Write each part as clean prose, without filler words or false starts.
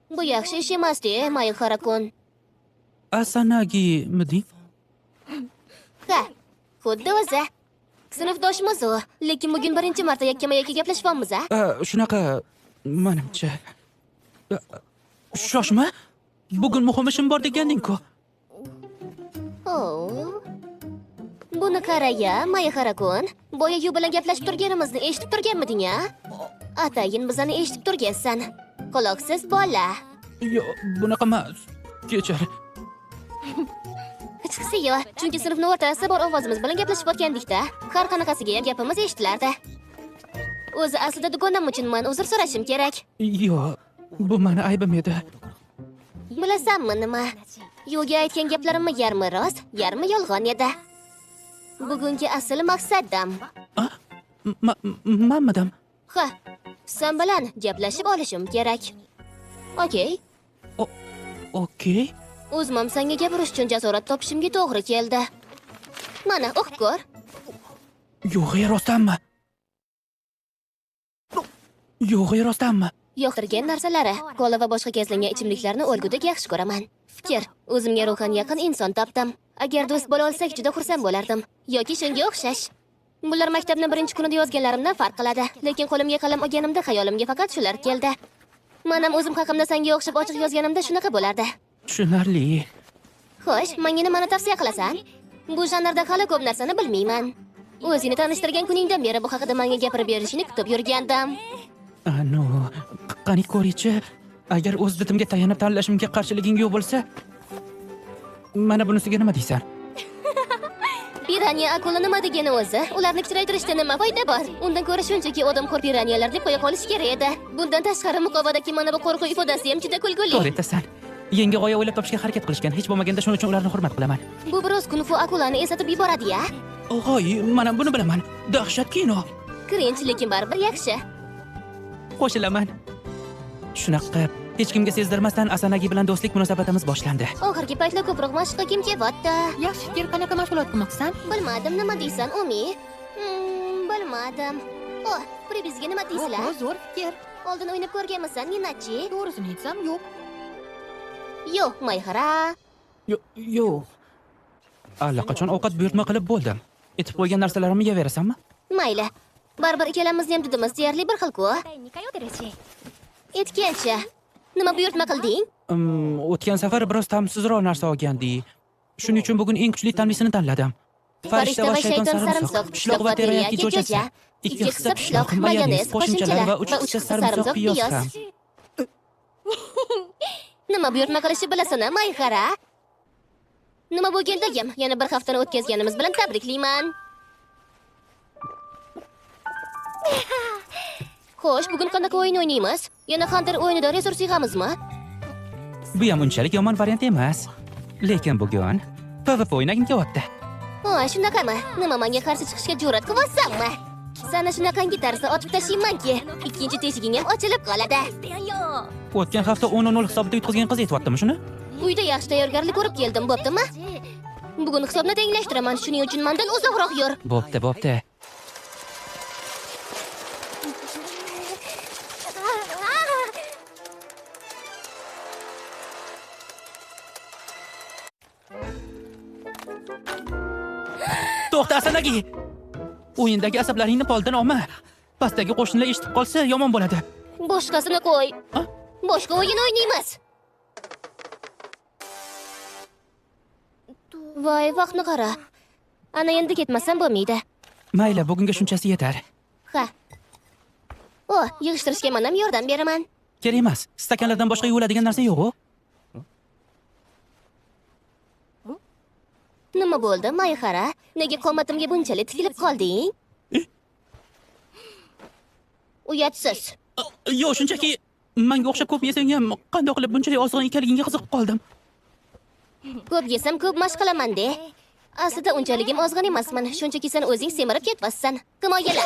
Bu yaxshi ish emas-da, Maehara-kun. Asanagimiding? Ha, xuddi o'zi. Sinfdoshimiz u, lekin bugun birinchi marta yakkama-yakka gaplashyapmiz, a? Shunaqa, menimcha. Shoshma. Bugun muhim ishim bor deganding-ku. Buni qara-ya, Maehara-kun. Boya Yu bilan gaplashib turganimizni eshitib turganmiding, a? Atayin bizani eshitib turgansan. Quloqsiz bola. Yo'q, bunaqa emas. Kechir. Hechqisi yo'q, chunki sinfni o'rtasida bor ovozimiz bilan gaplashib o'tgandikda. Har qanaqasiga ham gapimiz eshitilardi. O'zi aslida dugonam uchun men uzr so'rashim kerak. Yo'q, bu meni aybim edi. Bilasanmi nima? Yuga aytgan gaplarimni yarmi rost, yarmi yolg'on edi. Bugungi asl maqsadim. Manmidim? Ha, sen bilan gaplashib olishim kerak. Okey. Okey. O'zim senga gapirish uchun jasorat topishimga to'g'ri keldi. Mana, o'qib ko'r. Yo'q, rostdanmi? Yo'q, rostdanmi? Yoqtirgan narsalari, kola va boshqa gazlangan ichimliklarni o'lgudek yaxshi ko'raman. Fikr, o'zimga ruhan yaqin inson topdim. Agar do'st bo'la olsak, juda xursand bo'lardim. Yoki shunga o'xshash. Bular maktabni birinchi kunida yozganlarimdan farq qiladi. Lekin qo'limga qalam olganimda xayolimga faqat shular keldi. Men ham o'zim haqimda senga o'xshab ochiq yozganimda shunaqa bo'lardi. Tushunarli. Xo'sh, menga nimani tavsiya qilasan? Bu janrda hali ko'p narsani bilmayman. O'zingni tanishtirgan kuningdan beri bu haqida menga gapirib berishingni kutib yurgandim. Ano, qani ko'richi, agar o'z didimga tayanib tanlashimga qarshiliging yo'q bo'lsa, mana bunisiga nima deysan? Piranya akula nima degani o'zi? Ularni kichraytirishda nima foyda bor? Undan ko'ra shunchaki odamxo'r piranyalar deb qo'ya qolish kerak edi. Bundan tashqari muqovadagi mana bu qo'rquv ifodasi ham juda kulguli. To'g'ri aytasan. Yangi g'oya o'ylab topishga harakat qilishgan. Hech bo'lmaganda shuning uchun ularni hurmat qilaman. Bu biroz kung-fu akulani eslatib yuboradi-ya. Og'oy, mana buni bilaman. Dahshat kino. Cringe, lekin baribir yaxshi. Qo'shilaman. Shunaqa hech kimga sezdirmasdan Asanagi bilan do'stlik munosabatimiz boshlandi. Oxirgi paytlar ko'proq mashq qilgim kelyapti. Yaxshi fikr, qanaqa mashg'ulot qilmoqchisan? Bilmadim, nima deysan, Umi? Bilmadim. O, bizga nima deysizlar? O, zo'r fikr. Oldin o'ynab ko'rganmisan, Ninachi? To'g'risini aytsam, yo'q. Yo'q, Maehara. Yo'q. Allaqachon ovqat buyurtma qilib bo'ldim. Etib qo'ygan narsalarimni yeyverasanmi? Mayli. Baribir ikkalamizni ham didimiz deyarli bir xil-ku. Aytgancha, nima buyurtma qilding? O'tgan safar biroz ta'msizroq narsa olgandik. Shuning uchun bugun eng kuchli ta'mlisini tanladim. Farishta va shayton sarimsoq, pishloq va teriyaki jo'jasi, 2 hissa pishloq, mayonez, qo'shimchalar va 3 hissa sarimsoq piyoz ham. Nima buyurtma qilishni bilasan-a, Maehara? Nima bo'lgandagim, yana bir haftani o'tkazganimiz bilan tabriklayman. Xo'sh, bugun qanaqa o'yin o'ynaymiz? Yana Hunter o'yinida resurs yig'amizmi? Bu ham unchalik yomon variant emas. Lekin bugun PvP o'ynagim kelyapti. Ha, shunaqami? Nima menga qarshi chiqishga jur'at qilyapsanmi? Seni shunaqangi tarzda otib tashlaymanki, ikkinchi teshiging ham ochilib qoladi. O'tgan hafta 10-0 hisobida yutqizgan qiz aytyaptimi shuni? Uyda yaxshi tayyorgarlik ko'rib keldim, bo'ptimi? Bugun hisobni tenglashtiraman, shuning uchun mendan uzoqroq yur. Bo'pti, bo'pti. To'xta, Asanagi! O'yindagi asablaringni poldan olma. Pastdagi qo'shnilar eshitib qolsa yomon bo'ladi. Boshqasini qo'y. Boshqa o'yin o'ynaymiz. Voy, vaqtni qara. Ana endi ketmasam bo'lmaydi. Mayli, bugunga shunchasi yetar. Ha. O, yig'ishtirishga men ham yordam beraman. Kerak emas. Stakanlardan boshqa yuviladigan narsa yo'q-ku. Nima bo'ldi, Maehara? Nega qomatimga bunchalik tikilib qolding? Uyatsiz. Yo'q, shunchaki menga o'xshab ko'p yesang ham qanday qilib bunchalik ozg'in ekanligingga qiziqib qoldim. Ko'p yesam ko'p mashq qilaman-de. Aslida unchaligim ozg'in emasman. Shunchaki sen o'zing semirib ketvasan. Himoyala.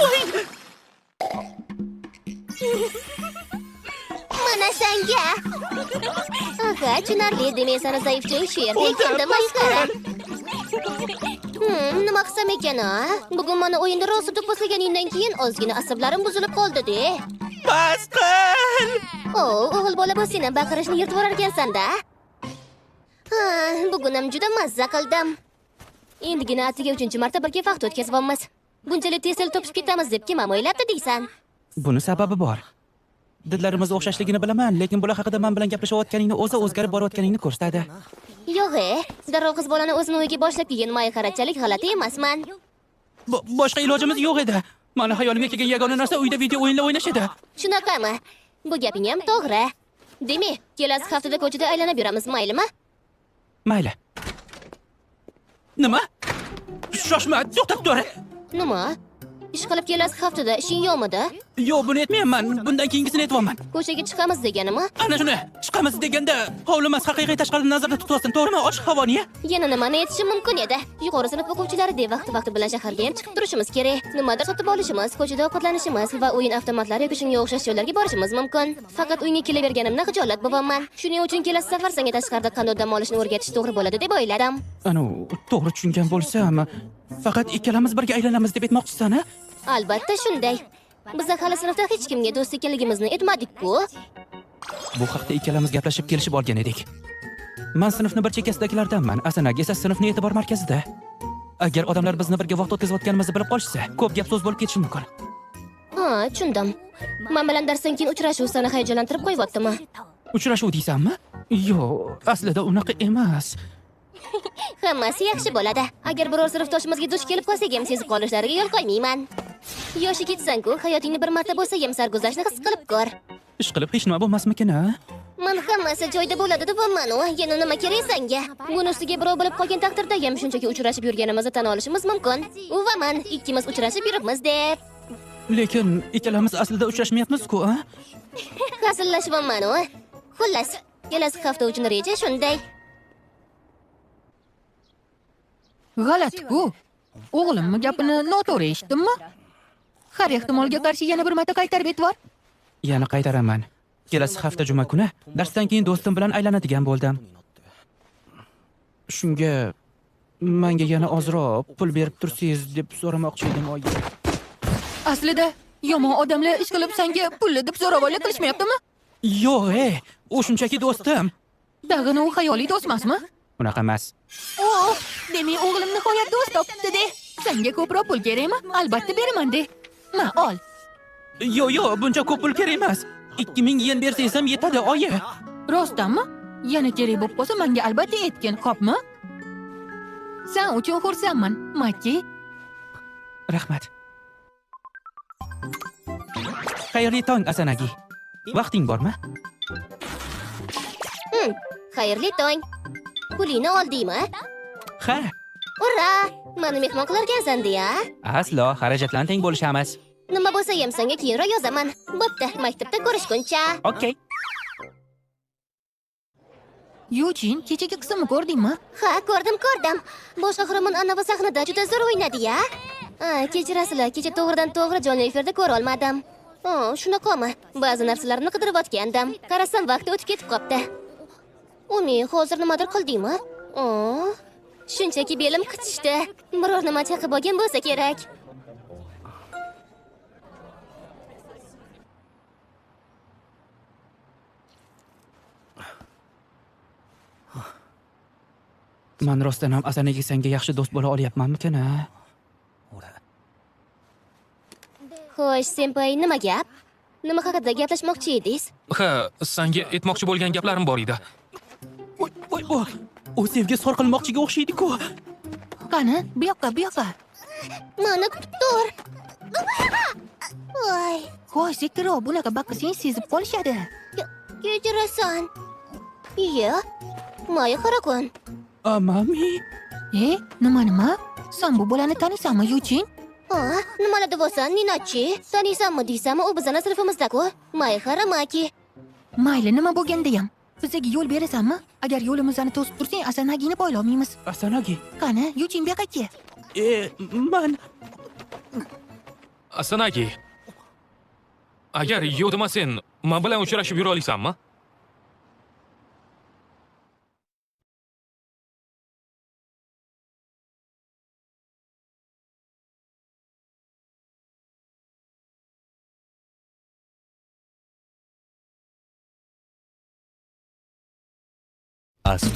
Mana senga. Aha, tushunarli. Demak, seni zaifchang shu yerda ekanda, Maehara. Nima qilsam ekan, a? Bugun meni o'yinda rosa do'pposlaganingdan keyin ozgina asablarim buzilib qoldi-de. Bas qil! O, o'g'il bola bo'lsang ham baqirishni yirtib yuborarkansan-da. Ha, bugun ham juda mazza qildim. Endigina atiga 3-marta birga vaqt o'tkazyapmiz. Bunchalik tez til topishib ketamiz deb kim ham o'ylabdi deysan? Buni sababi bor. Didlarimiz o'xshashligini bilaman, lekin bular haqida men bilan gaplashayotganingni o'zi o'zgarib borayotganingni ko'rsatadi. Yo'q, darrov qiz bolani o'zini uyiga boshlab kelgan mayxarachalik g'alati emasman. Boshqa ilojimiz yo'q edi. Mani hayolimga kelgan yagona narsa uyda video o'yinlar o'ynash edi. Shunaqami? Bu gaping ham to'g'ri. Demak, kelasi haftada ko'chada aylanib yuramiz, maylimi? Mayli. Nima? Shoshma, to'xtab tur. Nima? Ish qilib kelasi haftada ishing yo'qmidi? Yo'q, buni aytmayapman. Bundan keyingisini aytyapman. Ko'chaga chiqamiz deganimi? Ana shuni. Chiqamiz deganda hovli emas, haqiqiy tashqarini nazarda tutyapsan, to'g'rimi? Ochiq havoni. Yana nimani aytishim mumkin edi? Yuqori sinf o'quvchilari deb vaqti-vaqti bilan shaharga ham chiqib turishimiz kerak. Nimadir sotib olishimiz, ko'chada ovqatlanishimiz va o'yin avtomatlari yoki shunga o'xshash joylarga borishimiz mumkin. Faqat uyga kelaverganimdan xijolat bo'laman. Shuning uchun kelasi safar senga tashqarida qanday dam olishni o'rgatish to'g'ri bo'ladi deb o'yladim. Ana, to'g'ri tushungan bo'lsam, faqat ikkalamiz birga aylanamiz deb aytmoqchisan, a? Albatta shunday. Biz hali sinfda hech kimga do'st ekanligimizni aytmadik-ku. Bu haqda ikkalamiz gaplashib kelishib olgan edik. Men sinfni bir chekkasidagilardanman, Asanagi esa sinfning e'tibor markazida. Agar odamlar bizni birga vaqt o'tkazayotganimizni bilib qolishsa, ko'p gap so'z bo'lib ketishi mumkin. Ha, tushundim. Men bilan darsdan keyin uchrashuv seni hayajonlantirib qo'yyaptimi? Uchrashuv deysanmi? Yo'q, aslida unaqa emas. Hammasi yaxshi bo'ladi. Agar biror sinfdoshimizga duch kelib qolsak ham sezib qolishlariga yo'l qo'ymayman. Yoshi ketsan-ku, hayotingni bir marta bo'lsa ham sarguzashtni his qilib ko'r. Ish qilib hech nima bo'lmasmikin, a? Men hammasi joyida bo'ladi deyapman-u. Yana nima kerak senga? Buni ustiga birov bilib qolgan taqdirda ham shunchaki uchrashib yurganimizni tan olishimiz mumkin. U va men ikkimiz uchrashib yuribmiz deb. Lekin ikkalamiz aslida uchrashmayapmiz-ku, a? Hazillashyapman-u. Xullas, kelasi hafta uchun reja shunday. G'alati-ku. O'g'limning gapini noto'g'ri eshitdimmi? Har ehtimolga qarshi yana bir marta qaytarib e'tibor. Yana qaytaraman. Kelasi hafta juma kuni darsdan keyin do'stim bilan aylanadigan bo'ldim. Shunga menga yana ozroq pul berib tursangiz deb so'ramoqchi edim, oyi. Aslida yomon odamlar ish qilib senga pulli deb zo'ravonlik qilishmayaptimi? Yo'q, u shunchaki do'stim. Dag'ini u xayoliy do'st emasmi? Unaqa emas. Oh, demak o'g'lim nihoyat do'st topibdi-de. Senga ko'proq pul kerakmi? Albatta beraman de. Ma, ol. Yo'q, yo'q, buncha ko'p pul kerak emas. 2000 yen bersangiz ham yetadi, oyi. Rostdanmi? Yana kerak bo'lib qolsa menga albatta aytgin, xo'pmi? Sen uchun xursandman, Maki. Rahmat. Xayrli tong, Asanagi. Vaqting bormi? Xayrli tong. Pulingni oldingmi? Ha. Ura! Meni mehmon qilarkansan deya. Aslo, xarajatlarni teng bo'lishamiz. Nima bo'lsa ham senga keyinroq yozaman. Bo'pti, maktabda ko'rishguncha. Okey. Yuchin, kechagi qismni ko'rdingmi? Ha, ko'rdim, ko'rdim. Bosh qahramon anavi sahnada juda zo'r o'ynadi-ya. Kechirasizlar, kecha to'g'ridan-to'g'ri jonli efirda ko'ra olmadim. Shunaqami? Ba'zi narsalarni qidirayotgandim. Qarasam vaqti o'tib ketib qopti. Umi, hozir nimadir qildingmi? Shunchaki belim qichishdi. Biror nima chaqib olgan bo'lsa kerak. Men rostdan ham Asanagi senga yaxshi do'st bo'la olyapmanmikin, a? Xo'sh, senpai, nima gap? Nima haqida gaplashmoqchi edingiz? Ha, senga aytmoqchi bo'lgan gaplarim bor edi. Voy, voy, voy. U sevgi izhor qilmoqchiga o'xshaydi-ku. Qani, bu yoqqa, bu yoqqa. Meni kutib tur. Voy. Xo'sh, sekinroq, bunaqa baqirsang sezib qolishadi. Kechirasan. Iya. Maehara-kun. Amami. Nima nima? Sen bu bolani taniysanmi, Yuchin? Nimalar deyapsan, Ninachi? Taniysanmi deysanmi, u bizning sinfimizda-ku. Maehara Maki. Mayli, nima bo'lganda ham. Bizga yo'l berasanmi? Agar yo'limizni to'sib tursang, Asanagini poylolmaymiz. Asanagi? Qani, Yuchin bu yoqqa kel. Man Asanagi. Agar yo'q demasang, men bilan uchrashib yura olasanmi? A